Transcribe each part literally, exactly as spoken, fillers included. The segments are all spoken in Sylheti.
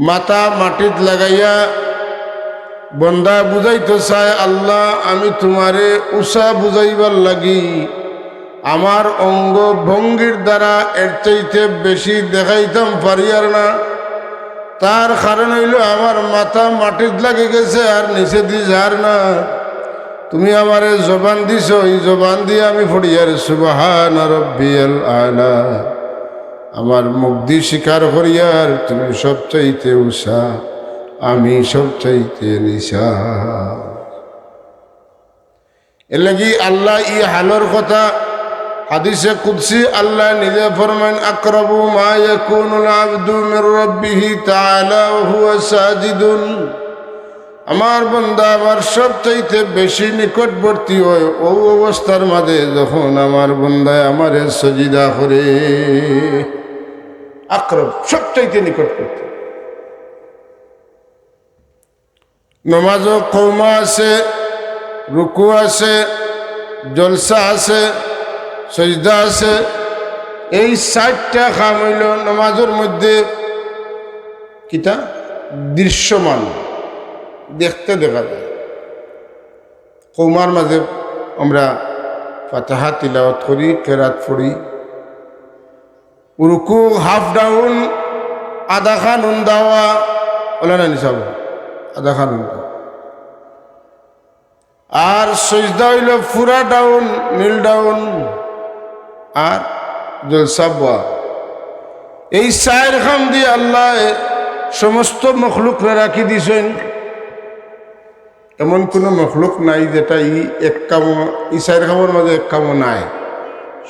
মাথা মাটিত লাগাইয়া বন্দা বুঝাইতো চায়, "আল্লাহ, আমি তুমারে উচা বুঝাইবার লাগি আমার অঙ্গ ভঙ্গির দ্বারা এর চাইতে বেশি দেখাইতাম পারিয়ার না। তার কারণ অইলো আমার মাথা মাটিত লাগি গেছে আর নিচেদি যার না। তুমি আমারে জবান দিছো, ই জবান দিয়া আমি পড়িয়ার সুবহান রব্বিয়াল আলা।" আমার মুখদি স্বীকার করিয়ার তুমি সবচাইতে উচা, আমি সবচাইতে নিচা। এরলাগি আল্লায় ই হালর কথা হাদিসে কুদসি আল্লায় নিজে ফরমাইন, "আকরাবু মা ইয়াকুনুল আবদু মির রাব্বিহি তাআলা ওয়া হুয়া সাজিদুন।" আমার বন্দা আমার সবচাইতে বেশি নিকটবর্তী অয় অউ অবস্থার মাঝে, যখন আমার বন্দায় আমারে সজিদা করে। আকরব, সবচাইতে নিকটবর্তী। নমাজো কওমা আছে, রুকু আছে, জলসা আছে, সজদা আছে। এই চাইরটা কাম অইলো নমাজর মধ্যে কিতা? দৃশ্যমান, দেখতে দেখা যায়। কওমার মাঝে আমরা ফাতিহা তিলাওয়াত করি, কেরাত পড়ি, রুকু half down, আধা কান উন্দাওয়া, অলা না নি সাব? আধা কান উন্দাওয়া। আর সজদা অইলো পুরা down, kneel down, আর জলসা বওয়া। এই চাইর কাম দি আল্লায় সমস্ত মখলুকরে রাখি দিছইন। এমন কুনু মখলুক নাই যেটা ই এক কামো, ই চাইর কামর মাঝে এক কামো নাই।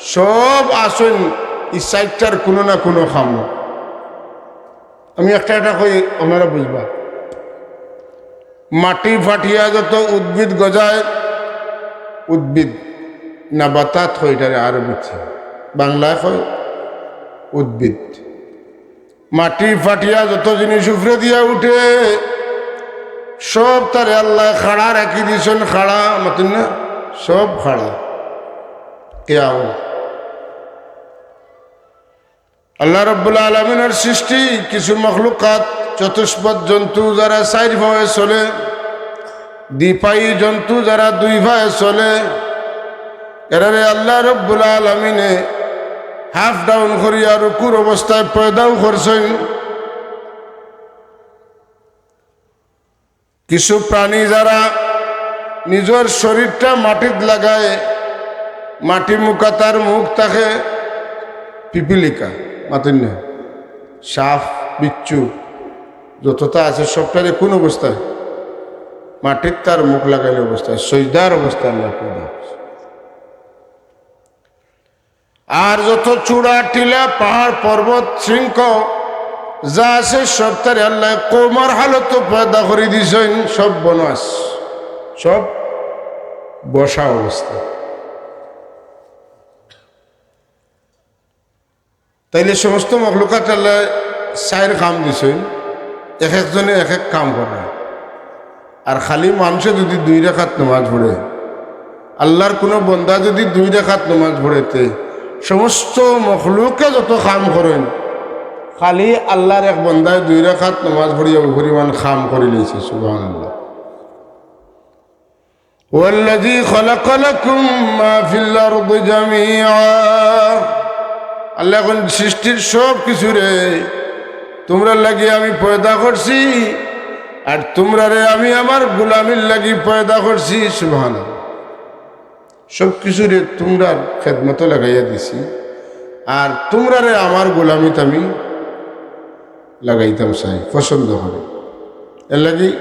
সব আছইন ই চাইরটার কুনু না কুনু কামো। আমি একটা একটা কই, আপনারা বুঝবা। মাটি ফাটিয়া যত উদ্ভিদ গজায়, উদ্ভিদ, নাবাতাত কয় ইটারে আরবিতে, বাংলায় কয় উদ্ভিদ। মাটি ফাটিয়া যত জিনিস উপরে দিয়া উঠে, সব তারে আল্লায় খাড়া রাখি দিছইন, খাড়া, মাতইন না, সব খাড়া। কিয়ামত। আল্লাহ রাব্বুল আলামিনের সৃষ্টি কিছু মখলুকাত, চতুষ্পদ জন্তু যারা চাইর পায়ে চলে, দ্বিপায়ী জন্তু যারা দুই পায়ে চলে, এরারে আল্লাহ রাব্বুল আলামিনে half down করিয়া রুকুর অবস্থায় পয়দাও করছইন। কিছু প্রাণী যারা নিজর শরীরটা মাটিত লাগায়, মাটি মুখা তার মুখ থাকে, পিপিলিকা, মাতইন না, সাপ, বিচ্ছু, যতটা আছে সবটারে কোন অবস্থায়? মাটিত তার মুখ লাগাইল অবস্থায়, সজদার অবস্থায় আল্লাহ পয়দা করছে। আর যত চূড়া, টিলা, পাহাড়, পর্বত, শৃঙ্গ যা আছে, সবটারে আল্লায় কওমার হালতো পয়দা করি দিছইন, সব বনজ, সব বসা অবস্থা। তাইলে সমস্ত মখলুকাত আল্লায় চাইর কাম দিছইন, এক একজনে এক এক কাম করে। আর খালি মানষে যুদি দুই রাকাত নমাজ পড়ে, আল্লার কুনু বন্দা যুদি দুই রাকাত নমাজ পড়ে, তে সমস্ত মখলুকে যত কাম করইন, খালি আল্লার এক বন্দায় দুই রাকাত নমাজ পড়িয়া অউ পরিমাণ কাম করিলাইছে। সুবহানাল্লাহ। هو الذي خلق لكم ما في الأرض جميعا। আল্লায় কইন, সৃষ্টির সব কিছুরে তুমরার লাগি আমি পয়দা করছি, আর তুমরারে আমি আমার গোলামির লাগি পয়দা করছি। সুবহানাল্লাহ। সব কিছুরে তুমরার খেদমতো লাগাইয়া দিছি, আর তুমরারে আমার গোলামিত আমি লাগাইতাম চাই, পছন্দ করি। এরলাগি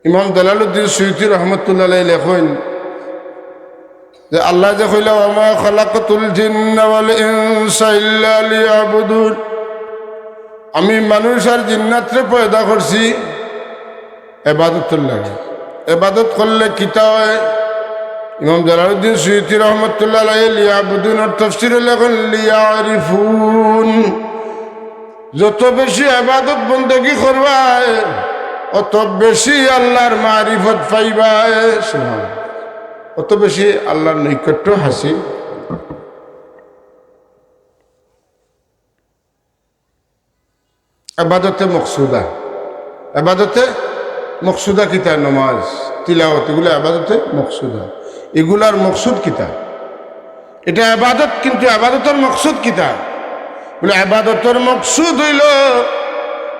ইমাম জালালউদ্দিন সুয়ুতী রহমতুল্লাহ আলাইহি লেখইন যে আল্লায় যে কইলা, "ওয়া মা খালাকতুল জিন্না ওয়াল ইনসা ইল্লা লিয়াবুদুন", আমি মানুষ আর জিন্নাতরে পয়দা করছি এবাদতর লাগি। এবাদত করলে কিতা অয়? ইমাম জালালউদ্দিন সুয়ুতী রহমতুল্লাহ আলাইহি লিয়াবুদুনর তফসিরো লেখইন, "লিয়ারিফুন।" যত বেশি ইবাদত বন্দেগি করবায়, অত বেশি আল্লার মারিফত পাইবায়। সুবহানাল্লাহ। অত বেশি আল্লার নৈকট্য হাসিল। এবাদতে মকসুদা। এবাদতে মকসুদা কিতা? নমাজ, তিলাওয়াত, ইগুলা এবাদতে মকসুদা। ইগুলার মকসুদ কিতা? ইটা এবাদত, কিন্তু এবাদতর মকসুদ কিতা? বলে, এবাদতর মকসুদ অইলো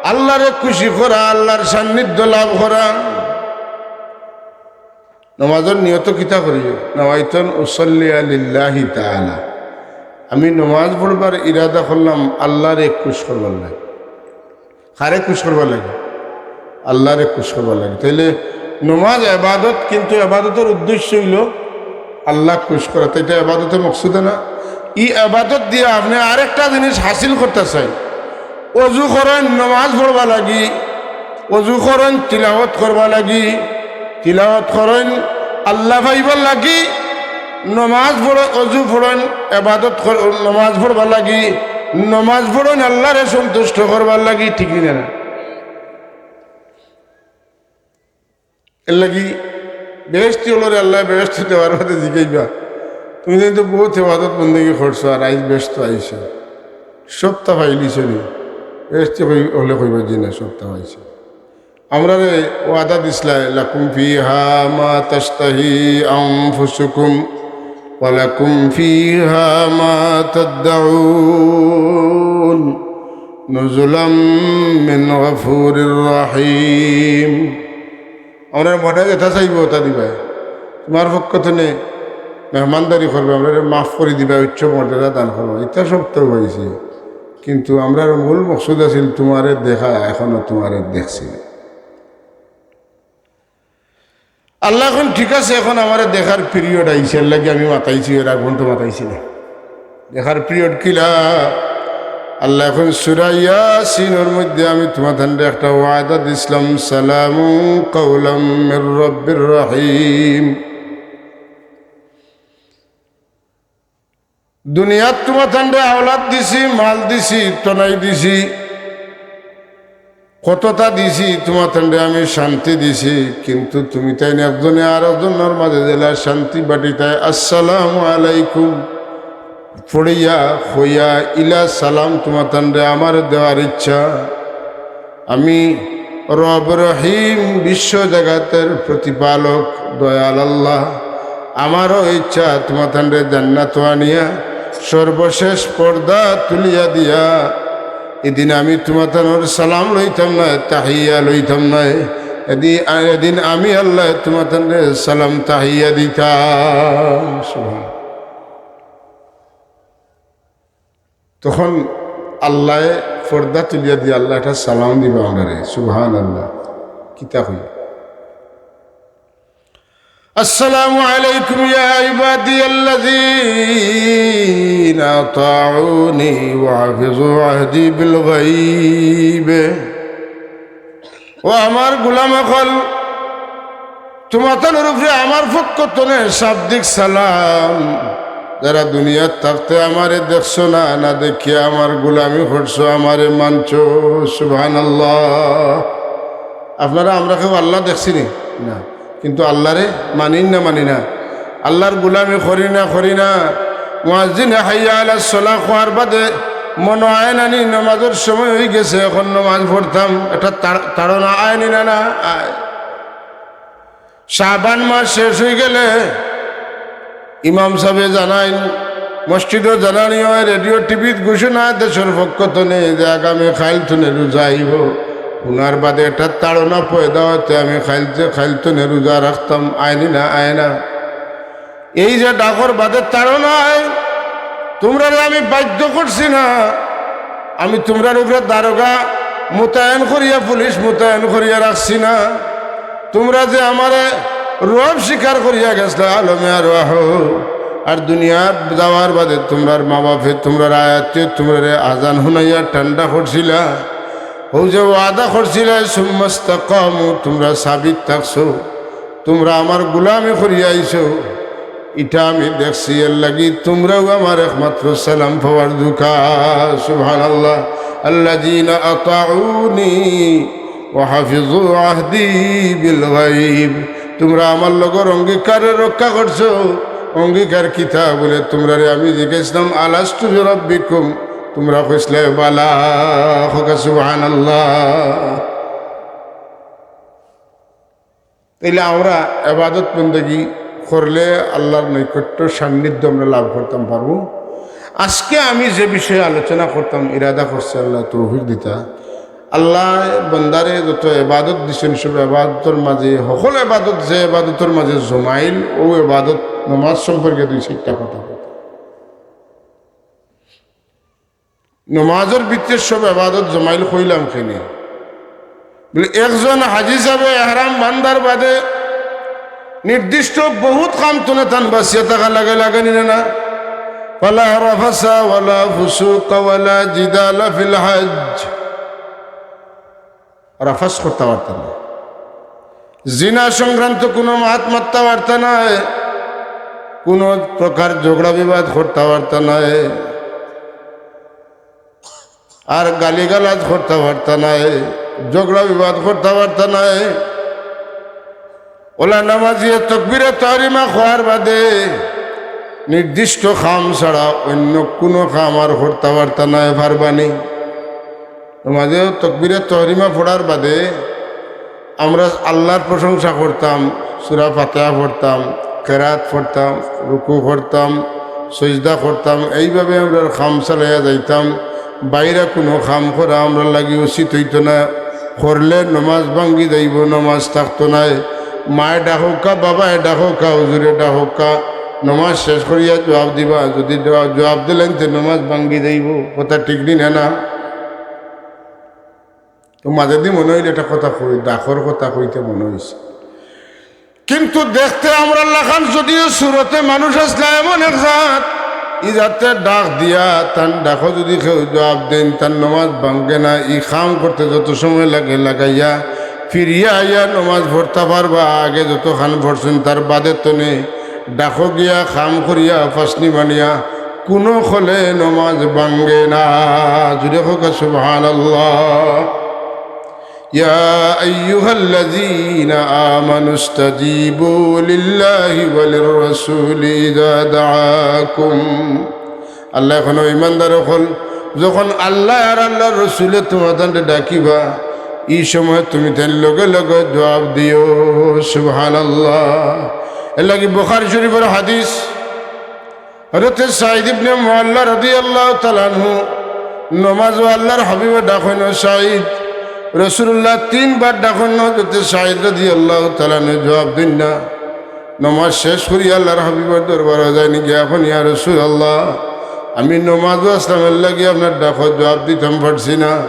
আল্লারে খুশি করা, আল্লার সান্নিধ্য লাভ করা। নমাজর নিয়ত কিতা করি? নাওয়াইতু আন উসাল্লিয়া লিল্লাহি তাআলা। আমি নমাজ পড়বার ইরাদা করলাম আল্লারে খুশ করবার লাগি। কারে খুশ করবার লাগি? আল্লারে খুশ করবার লাগি। তাইলে নমাজ এবাদত, কিন্তু এবাদতর উদ্দেশ্য অইলো আল্লা খুশ করা। তো ইটা এবাদতে মকসুদা না? ই এবাদত দিয়া আপনে আরেকটা জিনিস হাসিল করতা চাইন। অজু করইন নমাজ পড়বার লাগি, অজু করইন তিলাওয়াত করবার লাগি, তিলাওয়াত করইন আল্লা পাইবার লাগি, নমাজ পড়ইন, অজু পড়ইন এবাদত কর-, নমাজ পড়বার লাগি, নমাজ পড়ইন আল্লারে সন্তুষ্ট করবার লাগি, ঠিক নি না? এর লাগি বেহেশতি অকলরে আল্লায় বেহেশত দেওয়ার বাদে জিগাইবা, "তুমি তো বউত এবাদত বন্দেগি করছো আর আইজ বেহেশত আইছো, সবতা পাইলিছো নি?" বেহেশতি কই-, অকলে কইবা, "জি না, সবতা পাইছি।" আমরারে ওয়াদা দিছলায়, "লাকুম ফিহা মা তাশতাহি আনফুসুকুম ওয়া লাকুম ফিহা মা তাদদাউন নুজুলাম মিন গাফুরির রাহিম।" আমরার মনে যেটা চাইবো ওটা দিবায়। তুমার পক্ষ থনে মেহমানদারি করবায়, আমরারে মাফ করি দিবায়, উচ্চ মর্যাদা দান করবায়। ইটা সবতা পাইছি, কিন্তু আমরার মূল মকসুদ আছিল তুমারে দেখা, এখনো তুমারে দেখছি না। আল্লায় কইন, "ঠিক আছে, এখন আমারে দেখার পিরিয়ড আইছে, এর লাগি আমি মাতাইছি, এর আগ পর্যন্ত মাতাইছি না।" দেখার পিরিয়ড কিলা? আল্লায় কইন সূরা ইয়াসিনর মধ্যে আমি তুমাতানরে একটা ওয়াদা দিছলাম, "সালামুন কাওলাম মির রাব্বির রাহিম।" দুনিয়াত তুমাতানরে আওলাদ দিছি, মাল দিছি, তনাই দিছি, কততা দিছি, তুমাতানরে আমি শান্তি দিছি, কিন্তু তুমিতাইন একজনে আরকজনর মাঝে যেলা শান্তি বাটিতায়, "আসসালামু আলাইকুম" পড়িয়া, কইয়া, ইলা সালাম তুমাতানরে আমার দেওয়ার ইচ্ছা। আমি রব রহিম, বিশ্ব জগতের প্রতিপালক, দয়াল আল্লাহ। আমারও ইচ্ছা তুমাতানরে জান্নাতো আনিয়া সর্বশেষ পর্দা তুলিয়া দিয়া এদিন আমি তুমাতানর সালাম লইতাম নায়, তাহিয়া লইতাম নায়। এদি-, এদিন আমি আল্লায় তুমাতানরে সালাম তাহিয়া দিতাম। সুবহান। তখন আল্লায় পর্দা তুলিয়া দিয়া আল্লায় একটা সালাম দিবা আমরারে। সুবহানাল্লাহ। কিতা কই? "আসসালামু আলাইকুম ইয়া ইবাদিয়াল্লাযীনা আতাউনি ওয়া হাফিজু আহদি বিল গায়ব।" ও আমার গোলাম অকল, তুমাতানর উপরে আমার পক্ষ থনে শাব্দিক সালাম। যারা দুনিয়াত থাকতে আমারে দেখছো না, না দেখিয়া আমার গোলামি করছো, আমারে মানছো। সুবহানাল্লাহ। আপনারা, আমরা কেউ আল্লাহ দেখছি নি? না। কিন্তু আল্লারে মানি না, মানি না? আল্লার গোলামি করি না, করি না? মুয়াজ্জিনে হাইয়া আলাস সালাহ কওয়ার বাদে মনো আয় না নি, নমাজর সময় অইগেছে, এখন নমাজ পড়তাম, একটা তাড়-, তাড়না আয় নি না, না আয়? শাবান মাস শেষ অইগেলে ইমাম সাবে জানাইন, মসজিদো জানানি অয়, রেডিও টিভিত ঘোষণা দেশর পক্ষ থনে যে আগামী কাইল থনে রোজা আইবো। হুনার বাদে একটা তাড়না পয়দা অইতে আমি কাইল যে কাইল থনে রোজা রাখতাম, আয় নি না, আয় না? এই যে ডাকর বাদে তাড়না আয়, তুমরারে আমি বাধ্য করছি না, আমি তুমরার উপরে দারোগা মোতায়েন করিয়া, পুলিশ মোতায়েন করিয়া রাখছি না। তুমরা যে আমারে রব স্বীকার করিয়া গেছলা আলমে আরওয়াহ, আর দুনিয়াত যাওয়ার বাদে তুমরার মা বাপে, তুমরার আত্মীয়, তুমরারে আজান হুনাইয়া ঠান্ডা করছিলা, অউ যে ওয়াদা করছিলা, সুম্মাস্তাকামু, তুমরা সাবিত থাকছো, তুমরা আমার গোলামি করিয়া আইছো, ইটা আমি দেখছি, এর লাগি তুমরাও আমার একমাত্র সালাম পাওয়ার যোগ্য। সুবহানাল্লাহ। আল্লাযীনা আতাউনি ওয়া হাফিজু আহদি বিল গায়ব। তুমরা আমার লগর অঙ্গীকারে রক্ষা করছো। অঙ্গীকার কিতা বলে তুমরারে আমি জিজ্ঞেস করলাম, আলাস্তু বিরাব্বিকুম, তোমরা কইছলায় বালা, কউক্কা সুবহানাল্লাহ। তাইলে আমরা এবাদত বন্দেগি করলে আল্লাহর নৈকট্য সান্নিধ্য আমরা লাভ করতাম পারবো। আজকে আমি যে বিষয়ে আলোচনা করতাম, ইরাদা করছি আল্লায় তৌফিক দিতা। আল্লায় বন্দারে যত এবাদত দিছইন, সব এবাদতর মাঝে, হকল এবাদত যে এবাদতর মাঝে জমাইল, অউ এবাদত নমাজ সম্পর্কে দুই চাইরটা কথা কইতাম। নমাজর ভিতরে সব এবাদত জমাইল কইলাম কেনে? বলে, একজন হাজি সাবে এহরাম বান্ধার বাদে নির্দিষ্ট বহুত কাম থনে তান বাচিয়া থাকা লাগে, লাগে নি না? না। ফালা রাফাসা ওয়ালা ফুসুকা ওয়ালা জিদালা ফিল হজ। রাফাস করতা পারতা নায়, জিনা সংক্রান্ত কুনু মাত মাততা পারতা নায়, কুনু প্রকার ঝগড়া বিবাদ করতা পারতা নায়, আর গালিগালাজ করতা পারতা নায়, ঝগড়া বিবাদ করতা পারতা নায়। অলা নমাজিয়ে তকবিরে তহরিমা কওয়ার বাদে নির্দিষ্ট কাম ছাড়া অইন্য কুনু কাম আর করতা পারতা নায়, পারবা নি? নমাজে তকবিরে তহরিমা পড়ার বাদে আমরা আল্লাহর প্রশংসা করতাম, সূরা ফাতিহা পড়তাম, কেরাত পড়তাম, রুকু করতাম, সজদা করতাম, এইভাবে আমরা কাম চালাইয়া যাইতাম। বাইরা কুনু কাম করা আমরার লাগি উচিত অইতো না। করলে নমাজ ভাঙ্গি যাইবো, নমাজ থাকতো নায়। মায়ে ডাকউক্কা, বাবায় ডাকউক্কা, হুজুরে ডাকউক্কা, নমাজ শেষ করিয়া জুয়াপ দিবা। যুদি জুয়াপ দিলাইন তে নমাজ ভাঙ্গি যাইবো। কথা ঠিক নি না? না। তো মাঝেদি মনো অইল একটা কথা কই, ডাকর কথা কইতে মনো অইছে। কিন্তু দেখতে আমরার লাখান যুদিও সুরতে মানুষ আছলা এমন এক জাত, ই জাতে ডাক দিয়া তান ডাকো যুদি কেউ জুয়াপ দেইন, তান নমাজ ভাঙ্গে না। ই কাম করতে যত সময় লাগে লাগাইয়া ফিরিয়া আইয়া নমাজ পড়তা পারবা, আগে যতখান পড়ছইন তার বাদে থনে ডাকো গিয়া কাম করিয়া ফাসনি বানিয়া কুনু কলে নমাজ ভাঙ্গে না। জুরে কউক্কা সুবহানাল্লাহ। يا أيها الذين آمنوا استجيبوا لله وللرسول إذا دعاكم। আল্লায় কইন, ইমানদার অকল, যখন আল্লায় আর আল্লার রসুলে তুমাতানরে ডাকিবা, ই সময় তুমি তাইন লগে লগে জুয়াপ দিও। সুবহানাল্লাহ। এরলাগি বুখারী শরীফর হাদিস, হযরতে সাঈদ ইবনে মুআল্লা রাদিয়াল্লাহু তাআলা আনহু নমাজো আল্লার হাবিবে ডাকইন, "ও সাঈদ।" রাসূলুল্লায় তিনবার ডাকইন, হযরতে সাঈদ রাদিয়াল্লাহু তাআলা আনহু জুয়াপ দেইন না। নমাজ শেষ করি আল্লার হাবিবর দরবারো যাইন গিয়া কইন, "ইয়া রাসূলুল্লাহ, আমি নমাজো আছলাম, এরলাগি আপনার ডাকো জুয়াপ দিতাম পারছি না।"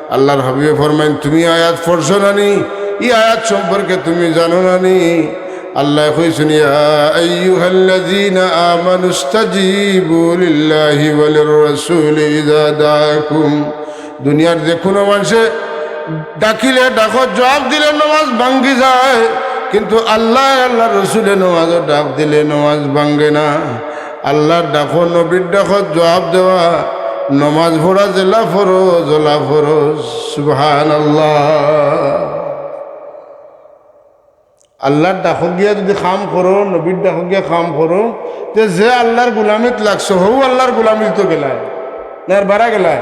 আল্লার হাবিবে ফরমাইন, "তুমি আয়াত পড়ছো না নি? ই আয়াত সম্পর্কে তুমি জানো না নি?" আল্লায় কইছইন, يا أيها الذين آمنوا استجيبوا لله وللرسول إذا دعاكم। দুনিয়ার যে কুনু মানষে ডাকিলে ডাকো জুয়াপ দিলে নমাজ ভাঙ্গি যায়, কিন্তু আল্লায় আল্লার রসুলে নমাজো ডাক দিলে নমাজ ভাঙ্গে না। আল্লার ডাকো, নবীর ডাকো জুয়াপ দেওয়া, নমাজ পড়া যেলা ফরজ, অলা ফরজ। সুবহানাল্লাহ। আল্লার ডাকো গিয়া যুদি কাম করো, নবীর ডাকো গিয়া কাম করো, তে যে আল্লার গুলামিত লাগছো, হউ আল্লার গুলামিত তো গেলায়, না এর বারা গেলায়,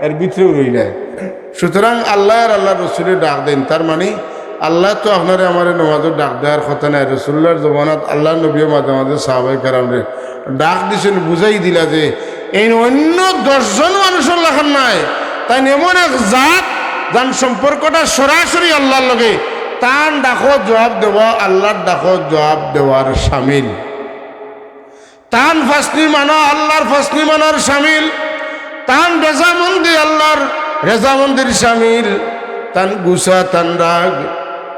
এর ভিতরেউ রইলায়। সুতরাং আল্লায় আর আল্লার রসুলে ডাক দেইন, তার মানি আল্লায় তো আপনারে আমারে নমাজো ডাক দেওয়ার কথা নায়। রসুলুল্লার জমানাত আল্লার নবীয়ে মাঝে মাঝে সাহাবায়ে কেরামরে ডাক দিছইন, বুঝাই দিলা যে এইন অইন্য দশজন মানুষর লাখান নায়, তাইন এমন এক জাত, যান সম্পর্কটা সরাসরি আল্লার লগে। তান ডাকো জুয়াপ দেওয়া আল্লার ডাকো জুয়াপ দেওয়ার শামিল, তান ফাসনি মানা আল্লার ফাসনি মানার শামিল, তান রেজামন্দি আল্লার রেজামন্দির শামিল, তান গুসা, তান রাগ,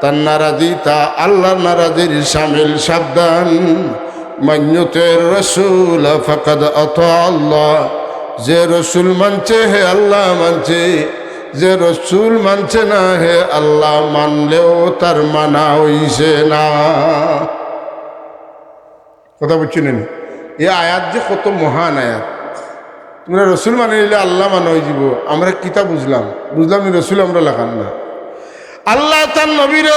তান নারাজিতা আল্লার নারাজির শামিল। সাবধান! من يطع الرسول فقد أطاع الله। যে রসুল মানছে, হে আল্লাহ মানছে, যে রসুল মানছে না, হে আল্লাহ মানলেও তার মানা অইছে না। কথা বুঝছইন নি? ই আয়াত যে কত মহান আয়াত। তুমরা রসুল মানি নিলে আল্লাহ মানা অইযিবো। আমরা কিতা বুঝলাম? বুঝলাম ই রসুল আমরার লাখান না। আল্লায় তান নবীরে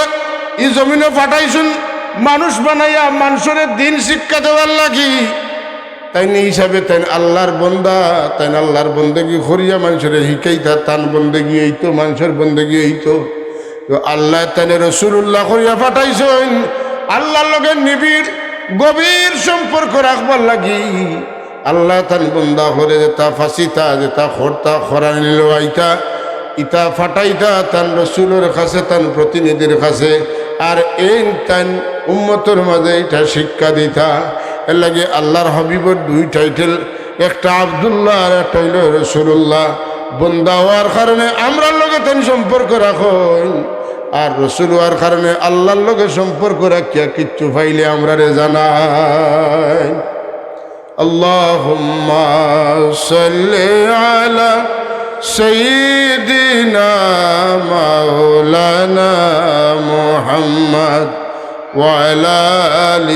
ই জমিনো পাঠাইছইন মানুষ বানাইয়া, মানষরে দিন শিক্ষা দেওয়ার লাগি। তাইন ই হিসাবে তাইন আল্লার বন্দা, তাইন আল্লার বন্দেগি করিয়া মানষরে হিকাইতা, তান বন্দেগি অইতো, মানষর বন্দেগি অইতো। তো আল্লায় তাইনরে রসুলুল্লাহ করিয়া পাঠাইছইন, আল্লার লগে নিবিড় গভীর সম্পর্ক রাখবার লাগি। আল্লায় তান বন্দা অকলরে যেতা ফাছিতা, যেতা করতা, করানি লওয়াইতা, ইতা পাঠাইতা তান রসুলর কাছে, তান প্রতিনিধির কাছে, আর এইন তান উম্মতর মাঝে ইতা শিক্ষা দিতা। এরলাগি আল্লার হাবিবর দুই টাইটেল, একটা আব্দুল্লাহ আর একটা অইলো রসুলুল্লাহ। বন্দা অওয়ার কারণে আমরার লগে তাইন সম্পর্ক রাখইন, আর রসুল অওয়ার কারণে আল্লার লগে সম্পর্ক রাখিয়া কিচ্ছু পাইলে আমরারে জানাইন। اللهم صل على سيدنا مولانا محمد وعلى آل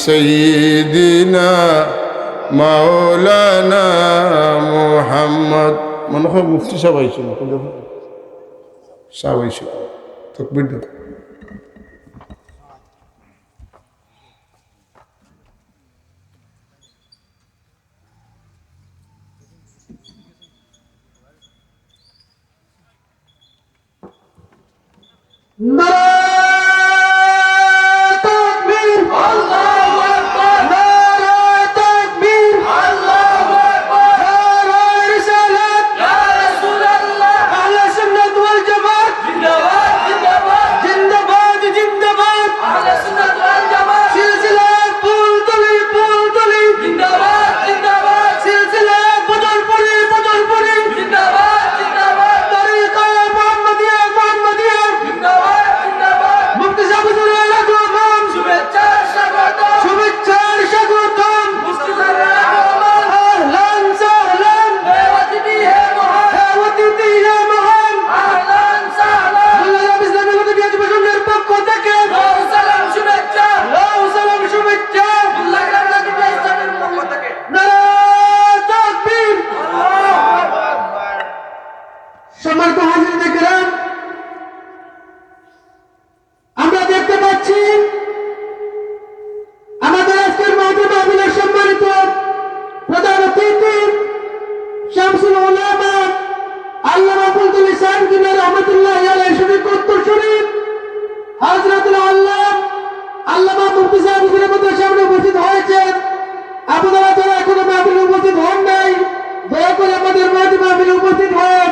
سيدنا مولانا محمد. মনে হয় মুফতি সাব আইছইন, সাব আইছইন, তকবীর দেও। নারায়ে তাকবীর। আল্লাহু আকবার। নারায়ে তাকবীর। আল্লাহু আকবার। নারায়ে রিসালাত। ইয়া রাসূলুল্লাহ। আহলে সুন্নাত ওয়াল জামাত। জিন্দাবাদ, জিন্দাবাদ। জিন্দাবাদ, জিন্দাবাদ। আহলে সুন্নাত ওয়াল জামাত। সিলসিলা ফুলতলি, ফুলতলি। জিন্দাবাদ, জিন্দাবাদ। সিলসিলা বদরপুরি, বদরপুরি। জিন্দাবাদ, জিন্দাবাদ। তরিকা মুহাম্মদিয়া, মুহাম্মদিয়া। জিন্দাবাদ, জিন্দাবাদ। মুফতি সাহেব হুজুরের আগমন। শুভেচ্ছা, স্বাগতম। শুভেচ্ছা, স্বাগতম। মুফতি সাহেবের আগমন। আহলান সাহলান। হে অতিথি, হে মহান। হে অতিথি, হে মহান। আহলান সাহলান। মোল্লা ইয়াব ইসলামী গণবিয়াতি প্রসঙ্গের পক্ষ থেকে। লাউ সালাম শুভেচ্ছা। লাউ সালাম শুভেচ্ছা। মোল্লা ইয়াব ইসলামী ইসলামের পক্ষ থেকে। নারায়ে তাকবীর। আল্লাহু আকবার। সম্মানিত হাজিরিন কেরাম, আমরা দেখতে পাচ্ছি আমাদের আজকের মহতী মাহফিলের সম্মানিত প্রধান অতিথি শামসুল উলামা আল্লামা ফুলতলী সাহেব কিবলা রহমতুল্লাহি আলাইহির শরীফ উত্তরসূরি হযরতুল আল্লামা আল্লামা মুফতি সাহেব হুজুরের মধ্যে সামনে উপস্থিত হয়েছেন। আপনারা যারা এখনো মাহফিলে উপস্থিত হন নাই, দয়া করে আমাদের মহতী মাহফিলে উপস্থিত হন।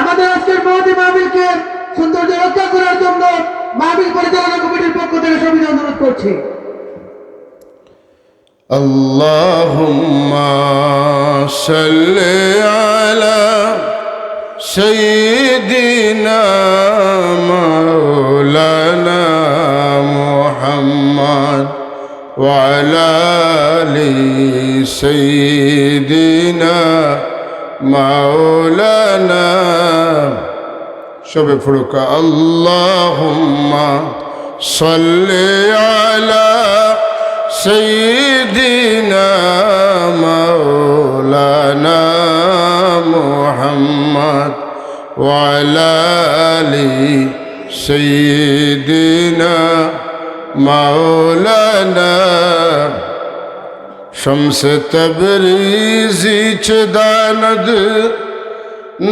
আমাদের আজকের মহতী মাহফিলকে সৌন্দর্য রক্ষা করার জন্য মাহফিল পরিচালনা কমিটির পক্ষ থেকে সবিনয় অনুরোধ করছি। اللهم صل على سيدنا مولانا محمد وعلى آل سيدنا مولانا. সবে পড়ুক্কা, اللهم صل على سيدنا مولانا محمد وعلى آل سيدنا مولانا. شمس تبریزی چہ داند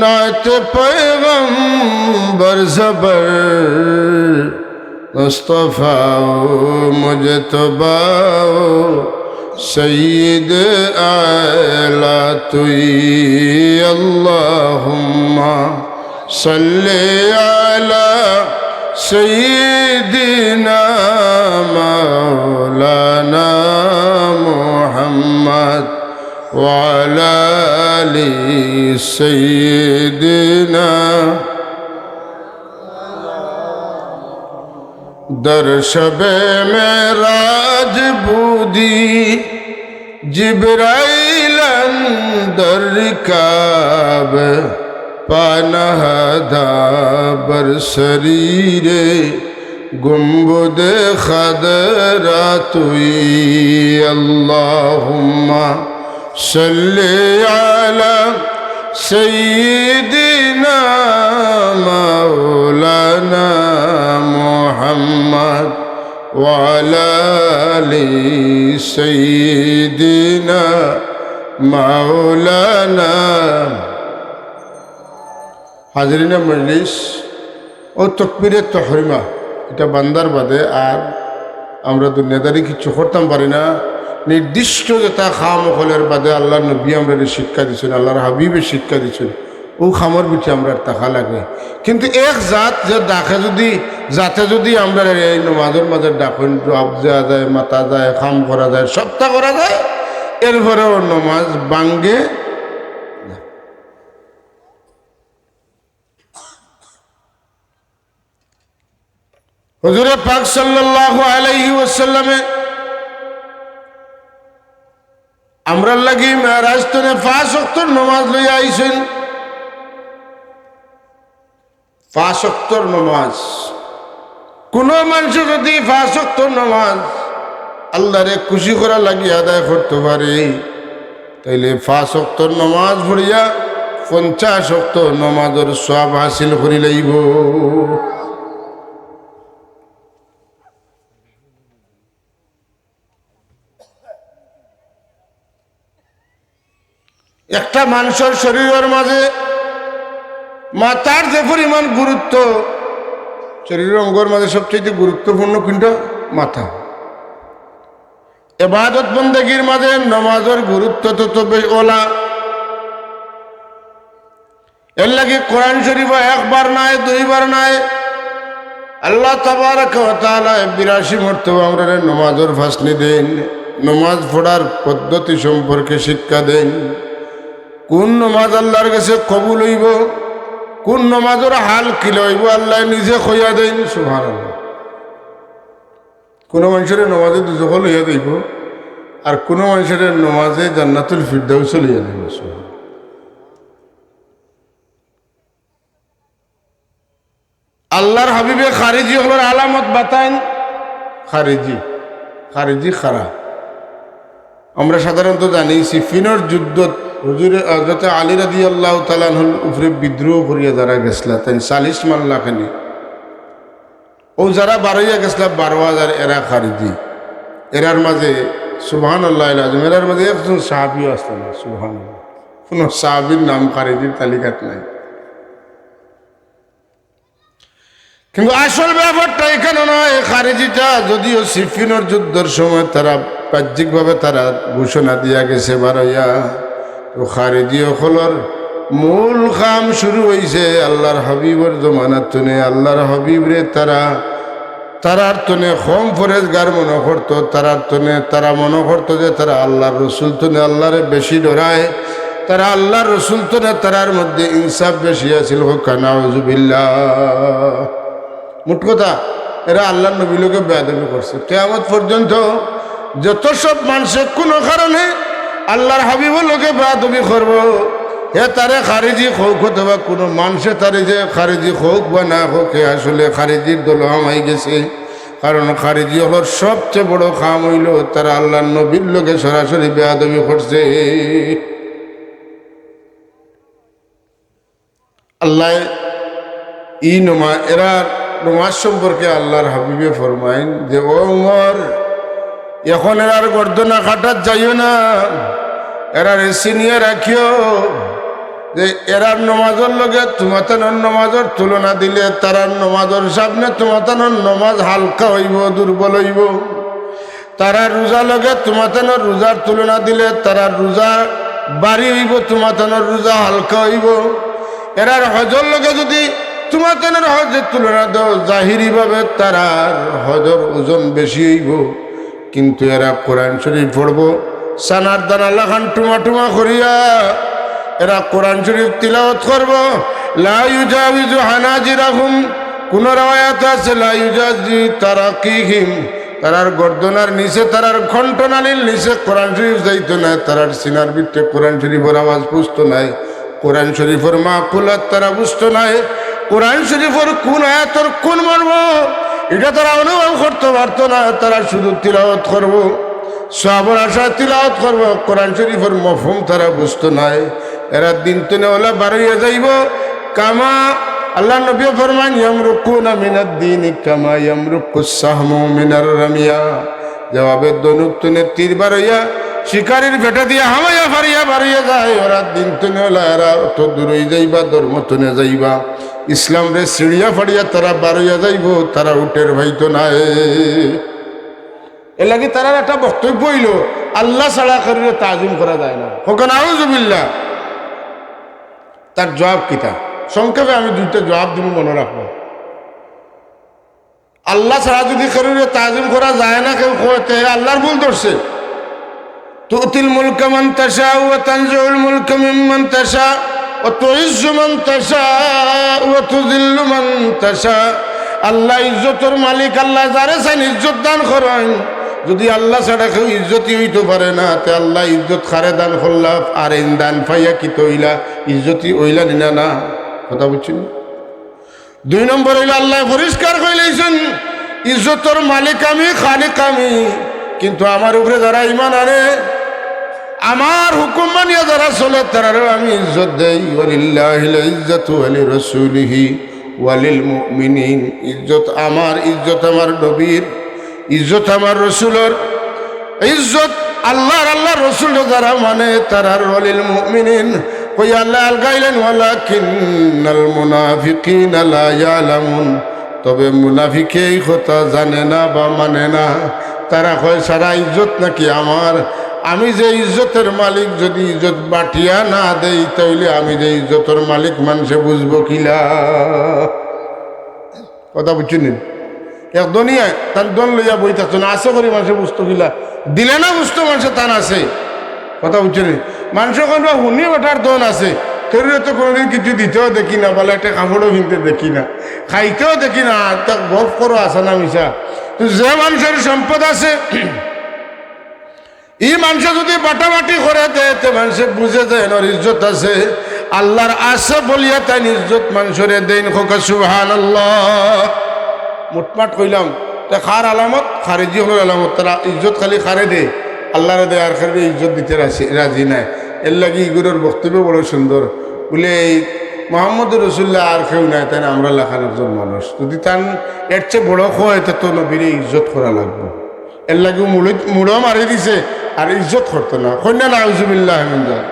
نعت پیغمبر زبر، مصطفی و مجتبی و سید اعلی توئی. اللهم صل على سيدنا مولانا محمد وعلى آل سيدنا. در شب معراج بودی جبرائیل اندر رکاب، پا نهادا بر سریر گنبد خضرا توئی. اللهم صل على سيدنا مولانا محمد وعلى آل سيدنا. مولانا। হাজিরিনে মজলিস, অউ তকবীরে তহরিমা, ইটা বান্দার বাদে আর আমরা দুনিয়াদারি কিচ্ছু করতাম পারি না। নির্দিষ্ট যেটা কাম অকলর বাদে আল্লার নবী আমরারে শিক্ষা দিছইন, আল্লার হাবিবে শিক্ষা দিছইন, অউ কামর ভিতরে আমরার থাকা লাগে। কিন্তু এক জাত যে ডাকে যুদি, জাতে যুদি আমরারে এই নমাজর মাঝে ডাকইন, জবাব দেওয়া যায়, মাতা যায়, কাম করা যায়, সবটা করা যায়, এরপরেও নমাজ ভাঙ্গে না। হুজুরে পাক সাল্লাল্লাহু আলাইহি ওয়াসাল্লামে আমরার লাগি মেরাজ তনে পাঁচ ওয়াক্তর নমাজ লইয়া আইছইন। পাঁচ ওয়াক্তর নমাজ, কুনু মানষে যুদি পাঁচ ওয়াক্তর নমাজ আল্লারে খুশি করার লাগি আদায় করতো পারে, তাইলে পাঁচ ওয়াক্তর নমাজ পড়িয়া পঞ্চাশ ওয়াক্ত নমাজর সওয়াব হাসিল করি লাইবো। একটা মানষর শরীরর মাঝে মাথার যে পরিমাণ গুরুত্ব, শরীরর অঙ্গর মাঝে সবচেয়ে গুরুত্বপূর্ণ কুনটা? মাথা। এবাদত বন্দেগীর মাঝে নমাজর গুরুত্ব তত বেশ অলা। এর লাগি কোরআন শরীফো একবার নায়, দুইবার নায়, আল্লাহ তাবারাকা ওয়া তাআলায় বিরাশি মর্তবা আমরারে নমাজর ফাসনি দেইন, নমাজ পড়ার পদ্ধতি সম্পর্কে শিক্ষা দেইন। কুন নমাজ আল্লার গেছে কবুল অইবো, কুন নমাজর হাল কিলা অইবো, আল্লায় নিজে কইয়া দেইন। সুবহানাল্লাহ। কুনু মানষরে নমাজে দুজখো লইয়া যাইবো, আর কুনু মানষরে নমাজে জান্নাতুল ফিরদাউসো লইয়া যাইবো। সুবহানাল্লাহ। আল্লার হাবিবে খারিজি অকলর আলামত বাতাইন। খারিজি, খারিজি কারা? আমরা সাধারণত জানি সিফফিনর যুদ্ধত হুজুরে হযরতে আলী রাদিয়াল্লাহু তাআলা আনহুর উপরে বিদ্রোহ করিয়া যারা গেছলা, তাইন চালিশ মারলা খানি। অউ যারা বারইয়া গেছলা বারো হাজার, এরা খারিজি। এরার মাঝে, সুবহানাল্লাহিল আযীম, এরার মাঝে একজন সাহাবীও আছলা না, সুবহানাল্লাহ। কুনু সাহাবীর নাম খারিজির তালিকাত নাই। কিন্তু আসল ব্যাপারটা ইখানো নায়। খারিজিটা যুদিও সিফফিনর যুদ্ধর সময় তারা বাহ্যিকভাবে তারা ঘোষণা দিয়া গেছে বারইয়া, তো খারিজি অকলর মূল কাম শুরু অইছে আল্লার হাবিবর জমানার তনে। আল্লার হাবিবরে তারা, তারার তনে কম পরেজগার মনো করতো, তারার তনে, তারা মনো করতো যে তারা আল্লার রসুল তনে আল্লারে বেশি ডরায়, তারা আল্লার রসুল তনে তারার মধ্যে ইনসাফ বেশি আছিল। কউক্কা নাউজুবিল্লাহ। মোট কথা, এরা আল্লার নবীর লগে বেয়াদবি করছে। কিয়ামত পর্যন্ত যত সব মানষে কুনু কারণে আল্লার হাবিবর লগে বেয়াদবি করবো, হে তারে খারিজি কউক অথবা কুনু মানষে তারে যে খারিজি কউক বা না কউক, হে আসলে খারিজির দলো হামাই গেছে। কারণ খারিজি অকলর সবচেয়ে বড় কাম অইলো তারা আল্লার নবীর লগে সরাসরি বেয়াদবি করছে। আল্লায় ই নমা-, এরার নমাজ সম্পর্কে আল্লার হাবিবে ফরমাইন যে, "ও উমর, এখন এরার গর্দনা কাটাত যাইও না, এরারে চিনিয়া রাখিও যে এরার নমাজর লগে তুমাতানর নমাজর তুলনা দিলে তারার নমাজর সামনে তুমাতানর নমাজ হালকা অইবো, দুর্বল অইবো।" তারার রোজা লগে তুমাতানর রোজার তুলনা দিলে তারার রোজা ভারী অইবো, তুমাতানর রোজা হালকা অইবো। এরার হজর লগে যুদি তুমাতানর হজর তুলনা দেও, জাহিরিভাবে তারার হজর ওজন বেশি অইবো। কিন্তু এরা কোরআন শরীফ পড়বো, ছানার দানা লাখান টুমা টুমা করিয়া এরা কোরআন শরীফ তিলাওয়াত করবো। লা ইউজাউজু হানাজিরাহুম, কুনু রেওয়ায়াত আছে, লা ইউজাউজু তারাকিহিম, তারার গর্দনার নিচে, তারার কণ্ঠনালীর নিচে কোরআন শরীফ যাইতো নায়, তারার সিনার ভিতরে কোরআন শরীফর আওয়াজ পুজতো নায়, কোরআন শরীফর মাকুলাত তারা বুঝতো নায়, কোরআন শরীফর কুন আয়াতর কুন মর্ম, ইটা তারা অনুভব করতো পারতো নায়, তারা শুধু তিলাওয়াত করবো, সওয়াবর আশায় তিলাওয়াত করবো, কোরআন শরীফর মফহুম তারা বুঝতো নায়। এরা দিন তনে অলা বারইয়া যাইবো, কামা, আল্লার নবীয়ে ফরমাইন, ইয়ামরুকুনা মিনাদ দীনি কামা ইয়ামরুকুস সাহমু মিনার রামিয়া। যেভাবে ধনুক তনে তীর বারইয়া শিকারির পেটা দিয়া হামাইয়া ফারিয়া বারইয়া যায়, ওরা দিন তনে ওলা এরা অত দূরই যাইবা, ধর্ম তনে যাইবা, ইসলামরে ছিড়িয়া ফাড়িয়া তারা বারইয়া যাইবো, তারা টের পাইতো নায়। এরলাগি তারার একটা বক্তব্য অইলো, আল্লাহ ছাড়া কেউরে তাজিম করা যায় না। কউক্কা নাউজুবিল্লাহ। তার জবাব কিতা? সংক্ষেপে আমি দুইটা জবাব দিমু, মনো রাখবা। আল্লাহ ছাড়া যুদি কেউরে তাজিম করা যায় না, কেউ কয়, তে আল্লাহর ভুল ধরছে। تؤتي الملك من تشاء وتنزع الملك ممن تشاء وتعز من تشاء وتذل من تشاء। আল্লাহ ইজ্জতর মালিক, আল্লাহ যারে চাইন ইজ্জত দান করইন। যুদি আল্লাহ ছাড়া কেউ ইজ্জতি অইতো পারে না, তে আল্লাহ ইজ্জত কারে দান করলা? আর ইন দান পাইয়া কিতা অইলা? ইজ্জতি অইলা নি না? না, কথা বুঝছইন? দুই নম্বর অইলো, আল্লায় পরিষ্কার কইলাইছইন, ইজ্জতর মালিক আমি, খালিক আমি, কিন্তু আমার উপরে যারা ঈমান আনে, আমার হুকুম মানিয়া যারা চলে, তারারেও আমি ইজ্জত দেই। ولله العزة ولرسوله وللمؤمنين। ইজ্জত আমার, ইজ্জত আমার নবীর, ইজ্জত আমার রসুলর, ইজ্জত আল্লাহর, আল্লাহর রসুলরে যারা মানে, তারার। وللمؤمنين কইয়া আল্লায় আলগাইলেন, ولكن المنافقين لا يعلمون। তবে মুনাফিকে এই কথা জানে না বা মানে না। তারা কয়, সারা ইজ্জত নাকি আমার? আমি যে ইজ্জতর মালিক, যুদি ইজ্জত বাটিয়া না দেই, তাইলে আমি যে ইজ্জতর মালিক মানষে বুঝবো কিলা? কথা বুঝছইন নি? এক ধনিয়ে তান ধন লইয়া বই থাকতো না, আছে করি মানষে বুঝতো কিলা? দিলে না বুঝতো মানষে তান আছে। কথা বুঝছইন নি? মানষে কইন বা হুনি বেটার ধন আছে, কেউরে তো কোনোদিন কিছু দিতেও দেখি না, বালা একটা কাপড়ও কিনতে দেখি না, খাইতেও দেখি না, আর তা গফ করো আছে না মিছা। তো যে মানষর সম্পদ আছে, ই মানষে যুদি বাটাবাটি করে দেয়, তে মানষে বুঝে যে এনর ইজ্জত আছে, আল্লাহর আছে বলিয়া তাইন ইজ্জত মানষরে দেইন। কউক্কা সুবহানাল্লাহ। মুটমাট কইলাম, তে কার আলামত? খারিজি অকলর আলামত। তারা ইজ্জত খালি কারে দেয়? আল্লাহরে দেয়, আর কেউরে ইজ্জত দিতে রাজি, রাজি নায়। এরলাগি ইগুলোর বক্তব্য বড় সুন্দর। বুলে, এই মোহাম্মদুর রসুলুল্লাহ আর কেউ নায়, তাইন আমরা লাখান একজন মানুষ। যুদি তান এর চেয়ে বড় কয়, তে তো নবীরে ইজ্জত করা লাগবো। এরলাগি মুড়ো, মুড়ো মারি দিছে, আর ইজ্জত করতো না। কইন না, নাউজুবিল্লাহ মিন যালিক।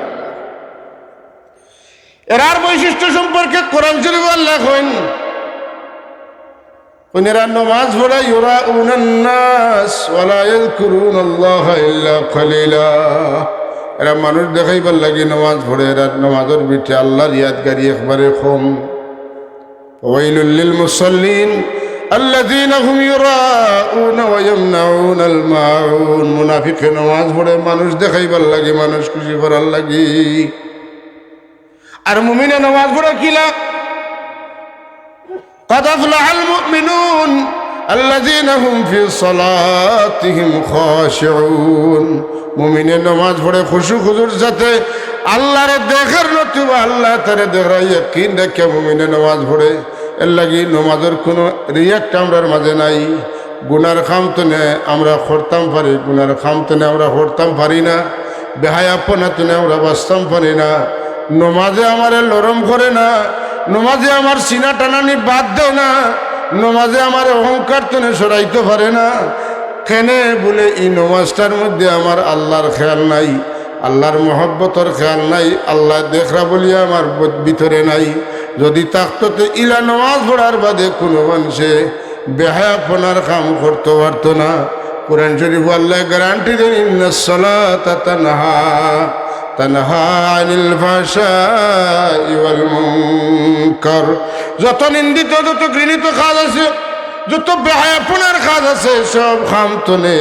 এরার বৈশিষ্ট্য সম্পর্কে কোরআন শরীফ আল্লায় কইন, কইন, এরা নমাজ পড়ে, يراءون الناس ولا يذكرون الله إلا قليلا। এরা মানুষ দেখাইবার লাগি নমাজ পড়ে, এরা নমাজর ভিতরে আল্লাহর ইয়াদগারি একবারে কম। ويل للمصلين الذين هم يراءون ويمنعون الماعون। মুনাফিকে নমাজ পড়ে, মানুষ দেখাইবার লাগি, মানুষ খুশি করার লাগি। আর মুমিনে নমাজ পড়ে কিলা? قد أفلح المؤمنون الذين هم في صلاتهم خاشعون। মুমিনে নমাজ পড়ে খুশু খুজুর সাথে, আল্লাহরে দেখের নতুবা আল্লায় তারে দেখরা, ইয়াকিন রাখিয়া মুমিনে নমাজ পড়ে। এরলাগি নমাজর কুনু react আমরার মাঝে নাই। গুনার কাম তনে আমরা করতাম পারি, গুনার কাম তনে আমরা করতাম পারি না, বেহায়াপনা তনে আমরা বাঁচতাম পারি না। নমাজে আমারে লরম করে না, নমাজে আমার সিনা টানানি বাদ দেয় না, নমাজে আমার অহংকার তনে সরাইতো পারে না। কেনে বুলে, ই নমাজটার মধ্যে আমার আল্লাহর খেয়াল নাই, আল্লাহর মহব্বতর খেয়াল নাই, আল্লায় দেখরা বলিয়া আমার ব-, ভিতরে নাই। যুদি থাকতো, তে ইলা নমাজ পড়ার বাদে কুনু মানষে বেহায়াপনার কাম করতো পারতো না। কোরআন শরীফো আল্লায় guarantee দেইন, إن الصلاة تنهى تنهى عن الفحشاء والمنكر। যত নিন্দিত, যত ঘৃণিত কাজ আছে, যত বেহায়াপনার কাজ আছে, সব কাম তনে